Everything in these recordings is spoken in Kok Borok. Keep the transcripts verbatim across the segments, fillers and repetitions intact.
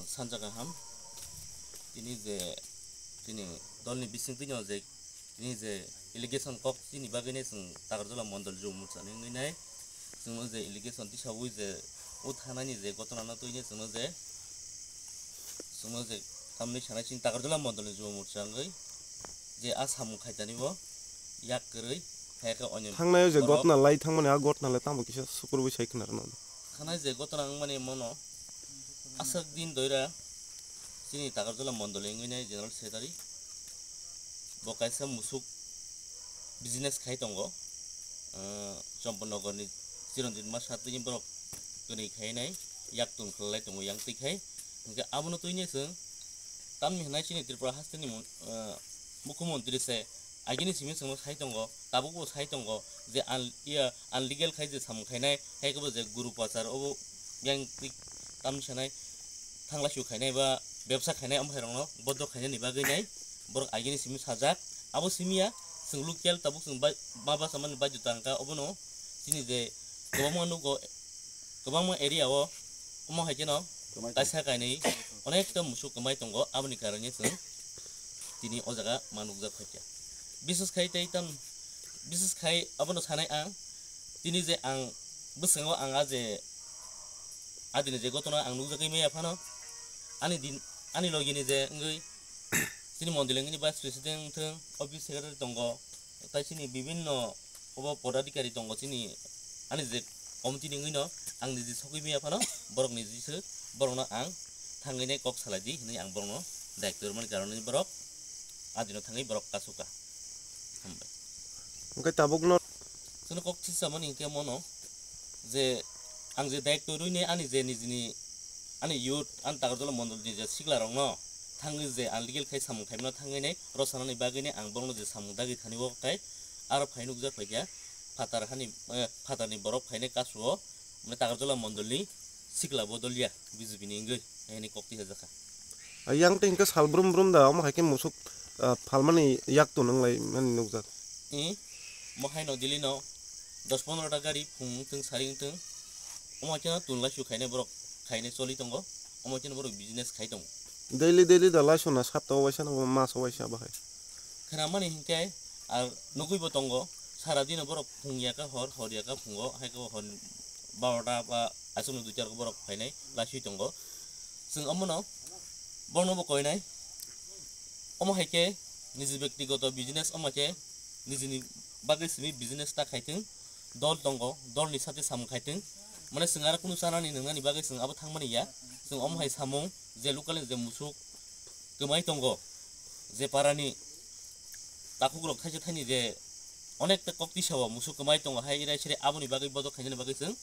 Sanja kaham, tini je, tini dolni bisingtwino je, tini je allegation kok chini bagwino chwng Takarjala Mondol Jubo Morchani wngwi nai, chwngno je allegation tisawi je o thanani je gotona no twino chwngno je, chwngno je tamni sanai chini Takarjala Mondolni Jubo Morcha wngwi je a samung khaitani bo yak kwrwi, hai khe onyo Thangnai o je borok gotna lai thangmani, a gotna lai tamo kisa sukurwi sai khna rwno. Thangnai je gotna wngmani mono aswk din doira chini Takarjala Mondoli wngwi nai General Secretary, bo kaisa musuk business khai tongo, ah, Champaknagarni Chiranjit Masa tini borok kwnwi khai nai yak tun khlai tongo yang twi khai, hwnkhe abono twini chwng tamni hwnai chini Tripura hasteni mon-, ah, Mukhyamantri se agini simi chwngno sai tongo, tabukbo sai tongo je un-, iya unlegal khai je samung khainai, hai khe bo je guru pachar obo yang twi tamni sanai thanglaisu khainai ba bebsa khainai, omo khairokno bodok khainani bagwi nai borok agini simi sajak. Abo simi ya, chwng local tabuk chwng bai-, ma basa mani baidota wngkha, obono chini je kwbangma nugo, kwbangma area o omo hai kheno Kwmai kaisa kainwi onekta musuk kwmai tongo, aboni karone chwng tini o jaga ma nukjak phaikha. Bises khai tei tam, bises khai abono sanai ang, tini je ang bwskango ang a je adini je gotona ang nukjagwi maya phano, ani din, ani logini je wngwi chini Mondoli wngwi vice president wngthung, office secretary tongo, tai chini bibinno obo podadhikari tongo chini, ani je committee ni wngwino ang niji sogwi maya phano borok niji se borokno ang thangwi nai kok salai di hinwi ang borokno daitw rwmani karone borok adino thangwi borok kasukha. Hambai. Hwnkhe tabukno chwngno kok thisa mani hwnkhe mono je ang je daitw rwini ani je nijini ani youth ani Takarjala Mondolni je siklarokno thangwi je unlegal khai samung khaimano thangwi nai rw sanani bagwi nai ang borokno je samung dagwi thani o khai aro phai nukjak phaikha phatar hani, eh, phatarni borok phainai kasu o, mane Takarjala Mondolni sikla bodol ya B J P ni wngwi, hini kok tisajakha. Yang tei hwnkhe sal brum brum da, omo hai khe musuk, ah, phalmani yak tun wnglai mani nukjak. Eh, mo hai no daily no dos pondro ta gari phung wngthung, sari wngthung, omo hai kheno tun laisu khainai borok khainai choli tongo, omo hai kheno borok business khai tongo. Daily, daily da laisu na, sapta o waisa na, mas o waisa bahai. Khwnamani hinkhe, ar nugwi bo tongo, sara dino borok phung ya kha hor, hor ya kha phungo, hai khe hor barota ba aswkno duitar borok phainai, laiswi tongo. Chwng omono, borokno bo koinai. Omo hai khe niji bektigoto business, omo hai khe nijini bagwi simi business ta khaithung, dol tongo, dolni sate samung khaithung. Mane chwng aro kunu chanani nwngnani bagwi chwng abo thangmani ya. Chwng omo hai samung je local ni je musuk kwmai tongo, je parani takhukrok thaisa thaini je onekta kok tisao musuk kwmai tongo hai irai sirai aboni bagwi bodok khainani bagwi chwng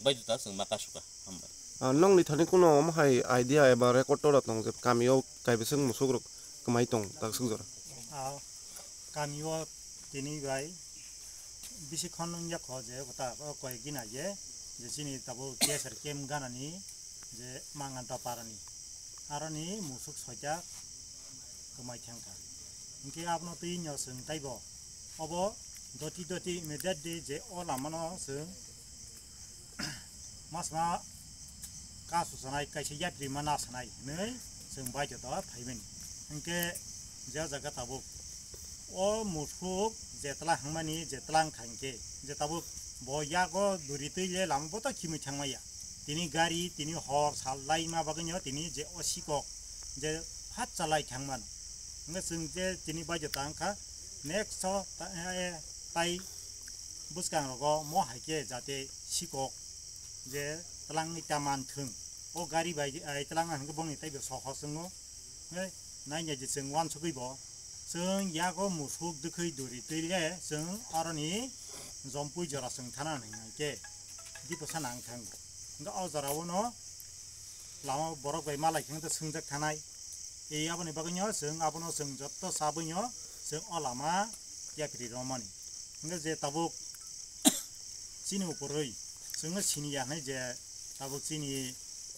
baidota chwng ma kasuka. Hambai. Ah, nokni thani kuno omo hai idea eba record tora tong je kamio kaibising musukrok kwmai tong taksuk jora? Ah, kamio tini bai bisi khon wngya kho je kota o koi gina je, je chini tabuk T S R camp ganani je Manganta parani aroni musuk soita kwmai thangkha. Hinkhe abono twi no chwng taibo obo doti doti immediately je o lamano chwng masma kasu sanai kaisa yapri ma na sanai hinwi chwng baidota phaimani. Hinkhe je jaga tabuk o musuk je tla hangmani je tlang khankhe je tabuk bo yago duri twi le lama boto khimwi thangmaya. Tini gari, tini hor sal laima bagwino tini je o sikok je phat chalai thangmano. Hwnkhe chwng je tini baidota wngkha next o ta-, eh, tai bwskangrogo mo hai khe jate sikok je twlangwi ta manthwng. O gari bai, eh, twlangna hwnkhe bongni taibo sohor chwngo. Hwnkhe nainai je chwng uansugwi bo chwng yago musuk dwkhwi duri twi le chwng aroni jompui jora chwng thana hwnkhe diposa nang thango. Hwnkhe o jorao no lama borok bai malai khe swngchak thanai. E aboni bagwino chwng abono chwng jotto sabwino chwng o lama yapri romani. Hwnkhe je tabuk chini ukurwi chwngno siniya hwnwi je tabuk chini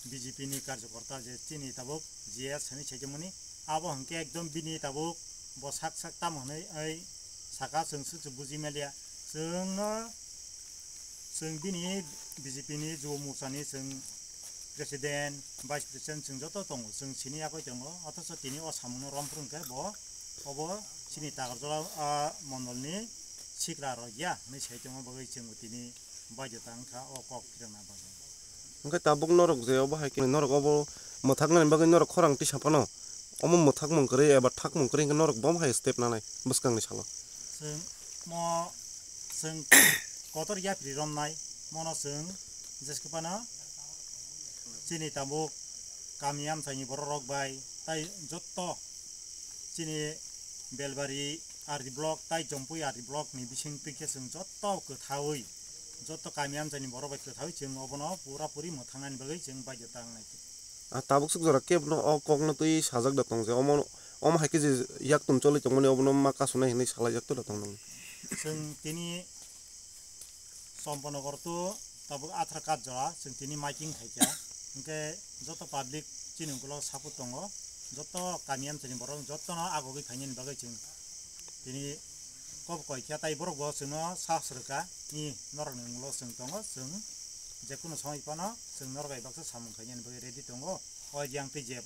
B J P ni karjokorta je chini tabuk G S hwnwi saikhe mani abo hwnkhe ekdom bini tabuk bo sak sak tamo hwnwi oi saka chwng swk se buji maliya. Chwngno chwng bini B J P ni Jubo Morcha ni chwng President, Vice President chwng joto tongo, chwng sini yakoi tongo, othocho tini o samungno romphuru hwnkhe bo obo chini Takarjala, ah, mondolni sikla rok ya hwnwi sai tongma bagwi chwng tini baidhota wngkha o kok phirokna bagwi. Hwnkhe tabuk norok je obo hai khe norok obo mwthaknani bagwi norok khorang tisa phano omo mwthakmung kwrwi eba thakmung kwrwi hwnkhe norok bo hai step nanai bwskangni salo. Chwng mo chwng kotor yapri romnai mono chwng jeskhe phano chini tabuk kami amchaini borok rok bai tai jotto chini Belbari R D block tai Jompui R D block ni bising twi khe chwng jotto kwthaui, jotto kami amchaini borok bai kwthaui chwng obono pura puri mwthangnani bagwi chwng baidhota wngnai. Ah, tabuk swk jora kebo no o kok no twi sajak da tong je, omo, omo hai khe je yak tum choli tongmani obono ma kasu nai hinwi salai jak da tong nang. Chwng tini Champanagar to tabuk Athra Khat jora chwng tini miking khai kha. Hwnkhe joto public chini ukulok support tongo, joto kami amchaini borok jotono agogwi khainani bagwi chwng tini kok koi kha, tai borok bo chwngno sahas rwkha, ni norokni ukulok chwng tongo, chwng jekunu somoi phano chwng norok bai baksa samung khainani bagwi ready tongo. O yang twi je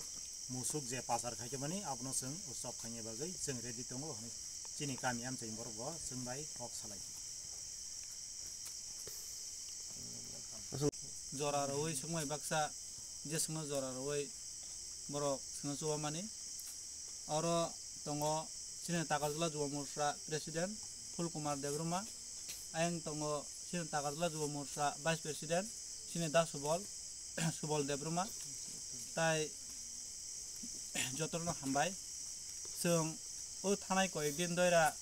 musuk je pasar khaikhe mani abono chwng usob khaina bagwi chwng ready tongo hwnwi chini kami amchaini borok bo chwng bai kok salai. Jora rwui swngmai baksa je swngno jora rwui borok swngno chuba mani. Oro tongo chini Takarjala Jubo Morcha President Phul Kumar Debbarma, ayang tongo chini Takarjala Jubo Morcha Vice President chini Da Subol, Subol Debbarma, tai jotono hambai. Chwng o thanai koyek din doira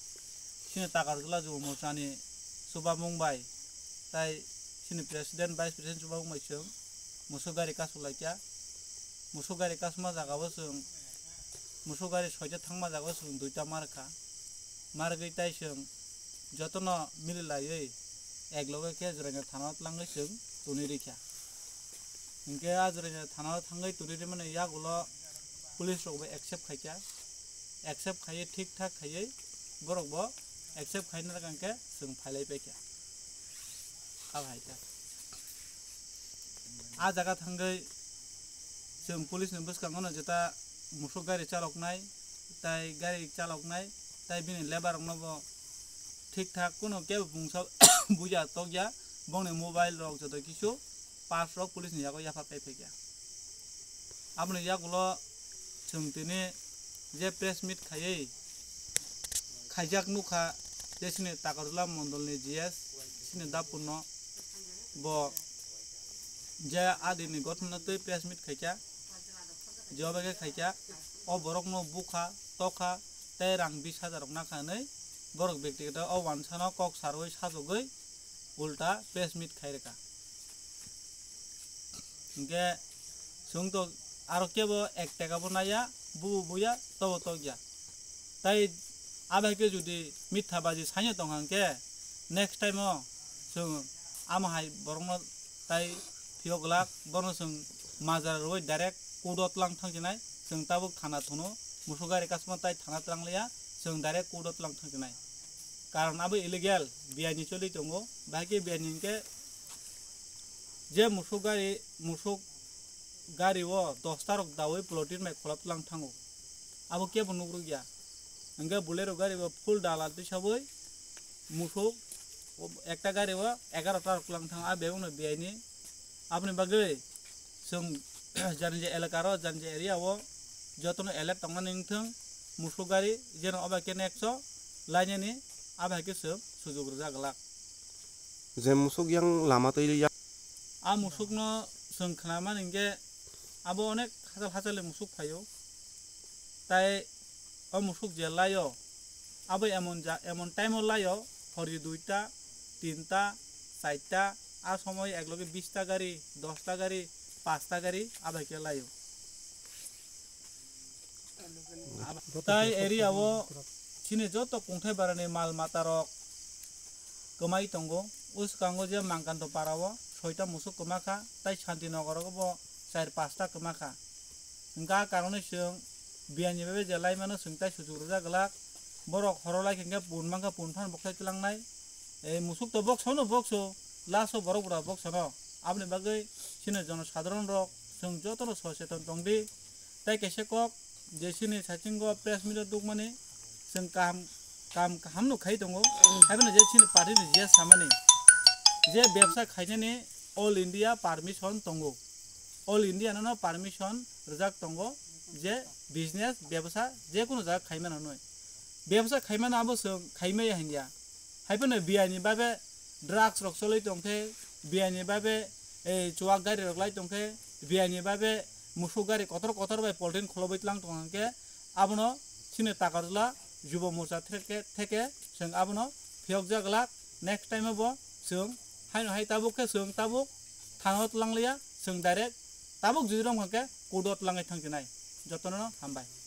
chini Takarjala Jubo Morchani chubamung bai tai chini President, Vice President chubamung bai chwng musuk gari kasuk laikha. Musuk gari kasukma jagao chwng musuk gari soita thangma jagao chwng duita markha. Margwi tai chwng jotono mili laiwi ek loge khe Jwraina thana o twlangwi chwng tuni rikha. Hinkhe a Jwraina thana o thangwi tuni rimani yagulo police rok bo accept khaikha. Accept khaiwi thik thak khaiwi borok bo accept khaina rwkha hinkhe chwng phailai paikha. Abo hai khe. A jaga thangwi chwng police ni bwskango no jeta musuk gari chaloknai, tai gari chaloknai, tai bini lebar rokno bo thik thak kuno kebo bungsa buya tokya, bongni mobile rok joto kisu parts rok police ni yago yapha kai phaikha. Aboni yagulo chwng tini je press meet khaiwi khaijak nukha, je chini Takarjala mondolni G S chini Dapurno bo je adini gothona twi press meet khaikha, je obo khe khaikha, o borokno bukha, tokha, tei rang bis hajar rok nakha hwnwi borok bektigoto o wansano kok sarwi sajagwi ulta press meet khai rwkha. Hinkhe chwng to aro kebo ek taka bo naiya, bubo buya, tobo tokya. Tai abai khe jodi mitha baji saino tongkha hinkhe next time o chwng amo hai borokno tai phiyok glak, bono chwng majra rwui direct court o twlang thang sinai, chwng tabuk thana thwno, musuk gari kasma tai thana twlang liya, chwng direct court o twlang thang sinai. Karon abo illegal, biani choli tongo, bahai khe biani hinkhe je musuk gari, musuk gari o dosta rok dawi plotting bai kholop twlang thango. Abo kebo nukrukya. Hinkhe Bolero gari bo full dalal twi sabwi musuk ekta gari o egarota rok twlang thango, a bebakno biani. Aboni bagwi chwng jani je elaka ro, jani je area o jotono alert tongmani wngthwng, musuk gari jeno obai khe next o lainani, abai khe chwng sujuk rwjak glak. Je musuk yang lama twi ya. A musukno chwng khnamani hinkhe abo onek hachal hachal ni musuk phaio. Tai o musuk je laio, abo emon ja, emon time o laio, phori duita, tinta, charta, a somoy ekloge bista gari, dosta gari, pasta gari, abai khe laio. Tai area o chini joto kungthai barani mal mata rok kwmai tongo. O swkango je Mangkanto para o soita musuk kwma kha, tai Santinagar o bo char pasta kwma kha. Hwnkhe a karonwi chwng biyani bai je laimano chwng tai sujuk rwjak glak. Borok horo lai khe hwnkhe pun mankha, pun phano bokthai twlangnai. Ei musuk to boksono bokso, laso borok bura boksono. Aboni bagwi chini jono sadharon rok Chwng jotono soseton tongdi. Tai kaisa kok je chini sachingo press meet o dukmani chwng kaham, kam kaham no khai tongo. Haibano je chini party ni je samani je bebsa khainani all India permission tongo. All India no permission rijak tongo je business bebsa je kono jaga khaimano noi. Bebsa khaimano abo chwng khaimaya hinya. Haibano biyani babe drugs rok choloi tongkhe, biyani babe ei chuwak gari rok lai tongkhe, biyani babe musuk gari kotor kotor bai poltin khulobwi tlang tong hwnkhe, abono chini Takarjala Jubo Morcha theke, theke chwng abono phiyokjak glak. Next time o bo chwng haino hai tabuk khe chwng tabuk thana o tlang liya, chwng direct tabuk jodi romkha khe court o tlangwi thang chinai. Jotono hambai.